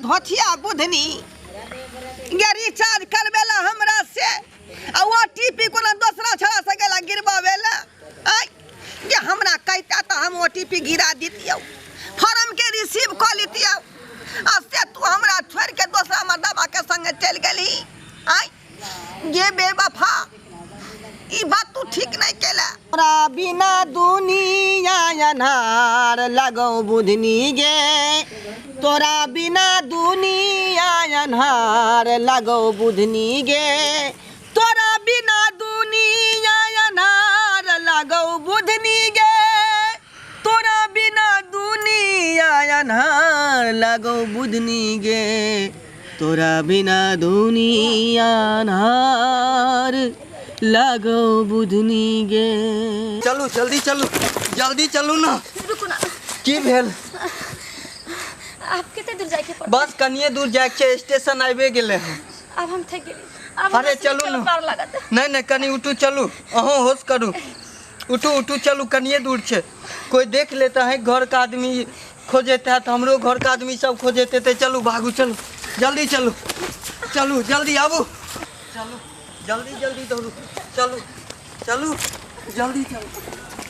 धोथिया बुधनी गे रिचार्ज करबेला हमरा से आ ओ टी पी कोनो दोसरा छड़ा से गेला गिरबावेला। आय जे हमरा कहता तऽ हम ओ टी पी गिरा दितियौ, फॉर्म के रिसीव कऽ लितियौ, आ से तू हमरा छोड़ि के दोसरा मर्दाबा के संगे चलि गेलही। आय गे बेवफा, ई बात तू ठीक नहीं केला। तोरा बिना दुनिया अन्हार लगौ बुधनी गे, तोरा बिना दुनिया अन्हार लगौ बुधनी गे, तोरा बिना दुनिया अन्हार लगौ बुधनी गे, तोरा बिना दुनिया अन्हार लगौ बुधनी गे, तोरा बिना दुनिया अन्हार लगौ बुधनी गे। चलू जल्दी चलू, जल्दी चलू ना। रुकू ना। की भेल? आप कते दूर जाए के पड़त? बस कनिए दूर जाए के, स्टेशन आबे गेले हन। अब हम थक गेली। अब अरे हमरा से चलू चलल ना। पार लागत। नहीं नहीं कनी उठू चलू, अहों होश करू, उठू उठू चलू, कनिए दूर छे। कोई देख लेता है, घर का आदमी खोजेते है तो हमरो घर का आदमी सब खोजेते थे। चलू भागू, चलू जल्दी, चलू चलू जल्दी आबू, चलू जल्दी जल्दी दौड़ू, चलू चलू जल्दी, चलू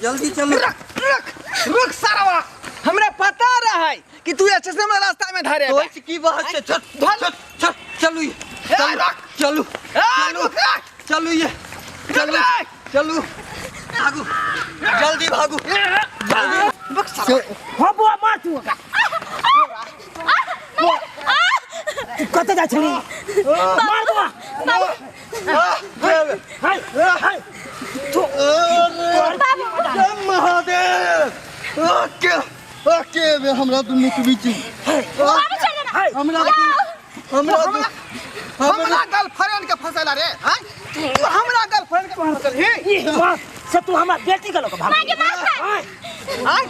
जल्दी चलू। रख रख रुक सारावा, हमरा पता रहा है कि तू स्टेशन में रास्ता में धरे तो की बात है? चल चल चल चलू ये, ए, चलू, रख। चलू, ए, चलू, रुक, रख। चलू ये, चलू, रख। चलू, भागू जल्दी, भागू जल्दी। रुक साला। हो बुआ, मार तू ओकरा। तू कतऽ जाइ छली? मार बुआ। हाय हाय तू अरे महादेव, ओके ओके बे, हमरा दुनू के बीच बाबू छोड़ देना। हमरा हमरा हमरा गर्लफ्रेंड के फसेला रे। हां तू हमरा गर्लफ्रेंड के फसेल ही। ई बात से तू हमरा बेटी के लऽ के भाग। माँ के मार खा। हाय हाय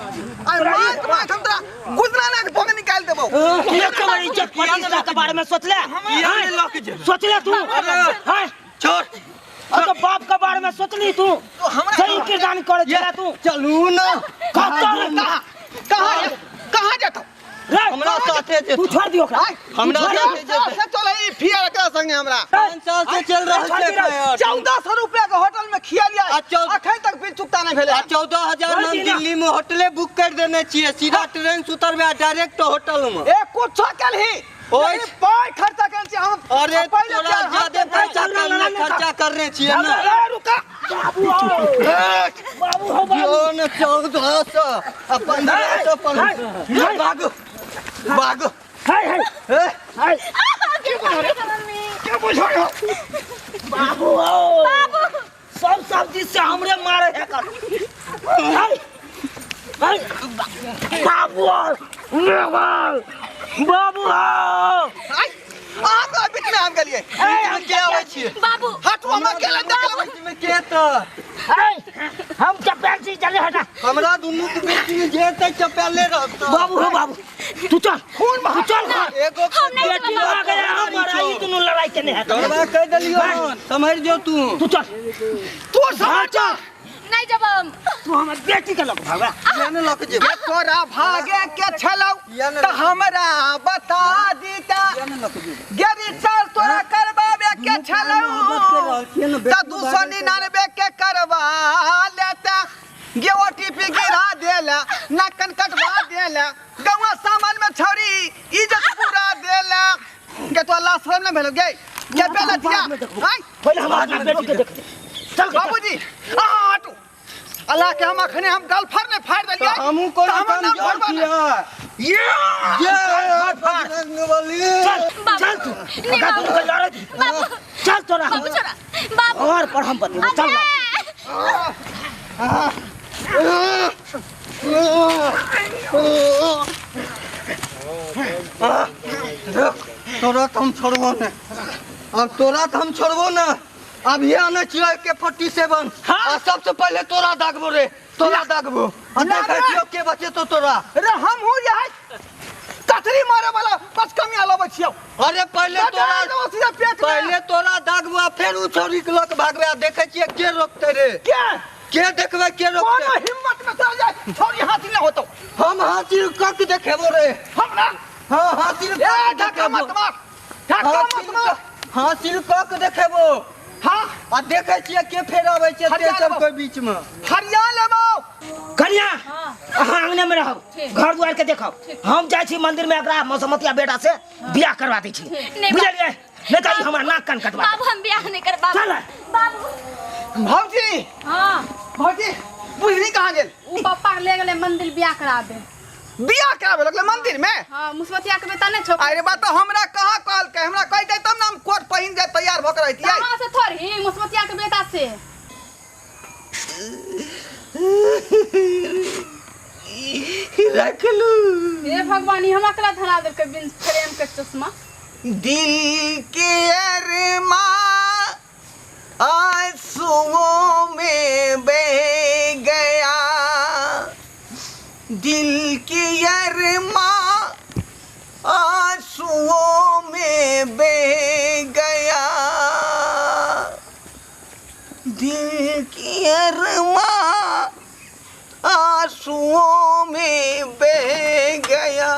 अरे मार मार, हम तोरा गुजरा ना के भोग निकाल देबो। एक बार इज्जत प्रतिष्ठा के बारे में सोच ले। किया ने लऽ के जेबै? सोच ले तू। अरे। हाय छोड़। तो बाप के बारे में सोचली तू? तो हमरा सही किरदानी करे छला तू। चलू ना। कतऽ? कहाँ कहाँ कहाँ जेतौ? रे, हमरा साथे जेतौ। तू छोड़ दियो ओकरा। हमरा तू छोड़ साथे दियो। जेतौ। से चलै ई फियर के संगे हमरा। 5 साल से चल रहल छोड़ छै दियो। एफआईआर। 1400 रुपया के होटल में खिया लिया। आ अखन तक बिल चुकता नहीं भेलै। आ 14,000 में हम छोड़ दियो। दिल्ली में होटले बुक कर देने छियै, सीधा ट्रेन से उतरबै आ डायरेक्ट होटल में। ए कुछो केलही। ओए। लेकिन पाइ खर्चा केने छियै हम। अरे पहिले तोरा चार हाथ ज्यादे के पैसा चल, कम चल, खर्चा चल। करने छियै ना। ए, रुका। बाबू आओ। बाबू हो, बाबू। जो ने 1400 आ 1500 पर। हाय, हाय। भागो भागो। हाय हाय ए। हाय। के बुझो हो? बाबू आओ। सब सब्जी से हमरे मारे है कर। हाय हाय बाबू आओ। बाबू आओ। आइ, अहाँ के बीच में हम गेलियै। ए, हम के आबै छियै? बाबू। हटू, हम अकेले देख लेबै। बीच में के तऽ? ए, हम चपेल छी, चले हटा। हमरा दुनू के बीच में जे तऽ चपेले रहतौ। बाबू हो बाबू, तू चल। खून तू चल घर। एगो हम नहीं बेटी चलब। आ गया हमारा, ई दुनू लड़ाई के नहीं है। तोरा कहि देलियौ हन, सम्हरि जो तू। तू चल। तू हाँ, समझ चल। नहीं जब हम। तू हमर बेटी के लग भागा। किया ने लऽ के जेबै? तोरा भागे के छलौ किया ने तऽ हमरा बता दीता। किया ने लऽ के जेबै? गे रिचार्ज तोरा करबाबे के छलौ छियै ने, तऽ 299 के करबा लेता। गे ओटीपी गिरा देला, नक्कन कटवा देला, गौवा सामान में छौरी इज्जत पूरा देला। गे तो अल्लाह शर्म न भेलो गे। गे बेला दिया। आय पहिले हम अपना बेटी के देख दे। चल बाबूजी, अहाँ हटू। अल्लाह के हम अखने हम गलफर ने फाड़ देलियै। तऽ हमहूँ कोनो तऽ हमर नाम कमजोर भरबा छियै। ये ये बजरंगबली। चल बाबू। चल तू। नहीं, ओकरा बाबू। दुनू के लड़े दी। बाबू। चल तोरा। बाबू छोड़ा। बाबू। और पर हम बतेबो। चल अरे। रुक, तोरा तऽ हम छोड़बो नहि। अब तोरा तऽ हम छोड़बो नहि। अब ये आने छियै के 47। आ सबसे पहिले तोरा दागबो रे, तोरा दागबो। आ देखै छियौ के बचेतौ तोरा। रे हम हूँ जे है कथरी मारे वाला बस कमिया लबै छियौ। अरे पहिले बता तोरा दो सीधा पेट में। पहिले तोरा दागबो आ फेर उ छौरी के लऽ के भागबै आ देखै छियै के रोकतै रे। के? के देखबै के रोकतै? कोनो हिम्मत में चल जाय छौरी हाथी न होतौ। हम हाथी कक देखेबो रे। हमरा हाँ हासिल ए कऽ के धक्का मत देखेबो। मार, धक्का मत हासिल मार। हासिल कऽ के देखेबो। हाँ आ देखै छियै के फेर अबै छै ते हरिया सब लेबो। कोई बीच में। हरिया लेबो। कन्या अहाँ अंगने में रहब, घर द्वार के देखब। हम जाइ छी मंदिर में, एकरा मौसमतिया बेटा से बियाह करवा दै छी। नहीं, बुझलियै? नहीं तऽ ई हमर नाक कान कटवा बाबू हम बियाह नहीं कर बाबू। चल। बाबू भौजी। हाँ भौजी बुझली कहाँ गेल? उ पप्पा के ले गेलै मंदिर बियाह कराबे। बियाह कराबे लगलै मंदिर में? हाँ मुसमतिया के बेटा नहीं छौ। अरे बा तो हमरा कहाँ कहलकै? हमरा कहितै तब ना हम कोट पहिन जाय तैयार भऽ के रहितियै। कहाँ से थोड़ी मुसमतिया के बेटा से। रखलू। हे भगवान, ई हमरा कला धरा देलकै बिन फ्रेम के चश्मा। दिल के अरमां आंसुओं में बह गया, दिल के अरमां आंसुओं में बह गया, दिल के अरमां आंसुओं में बह गया।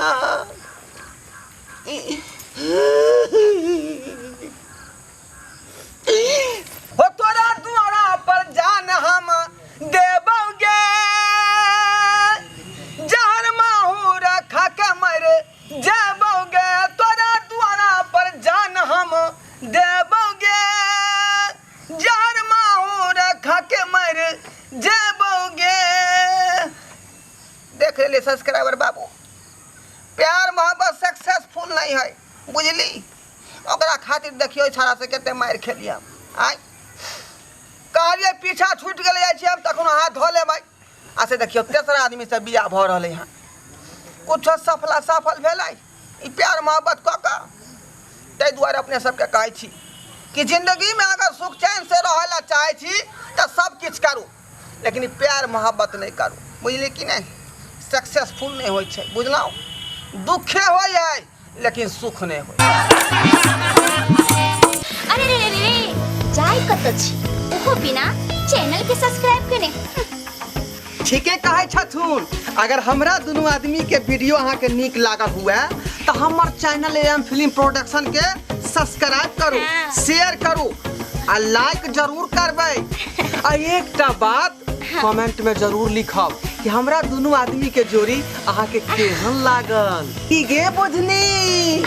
हो तोरा दुआरा पर जान हम देबोगे, जहर माहूर खा के मर जेबोगे। तोरा दुआरा पर जान हम देबोगे, जहर माहूर खा के मर जेबोगे। देख ले सब्सक्राइबर बाबू, प्यार मोहब्बत सक्सेसफुल नहीं है, बुझली? ओकरा खातिर देखियो छाड़ा से कते मारि खेलियै हम। आइ कहलियै पीछा छूटि गेलै, जाइ छियै हम तखनो हाथ धो लेबै। आ से देखियौ तेसरा आदमी से बियाह भऽ रहलै हँ, कुछो सफला सफल भेलै ई प्यार मोहब्बत कऽ कऽ। ताहि दुआरे अपने सबके कहै छी कि जिंदगीमे अगर सुख चैन से रहै लए चाहै छी तऽ सब किछु करू, लेकिन ई प्यार मोहब्बत नहि करू, बुझली कि नहि? सक्सेसफुल नहि होइ छै, बुझलहुँ? दुखे होइ है लेकिन सुख नहि होइ। अरे रे रे रे, जाय कत छी ओहो बिना चैनल के सब्सक्राइब केने। ठीके कहै छथुन। अगर हमरा दुनू आदमी के वीडियो अहाँ के नीक लागल हुए तो हमर चैनल एम फिल्म प्रोडक्शन के सब्सक्राइब करू, हाँ। शेयर करू आ लाइक जरूर करबै। आ एकटा बात कमेंट में जरूर लिखब कि हमरा दुनू आदमी के जोड़ी अहाँ के केहन लागल। की गे बुझनी?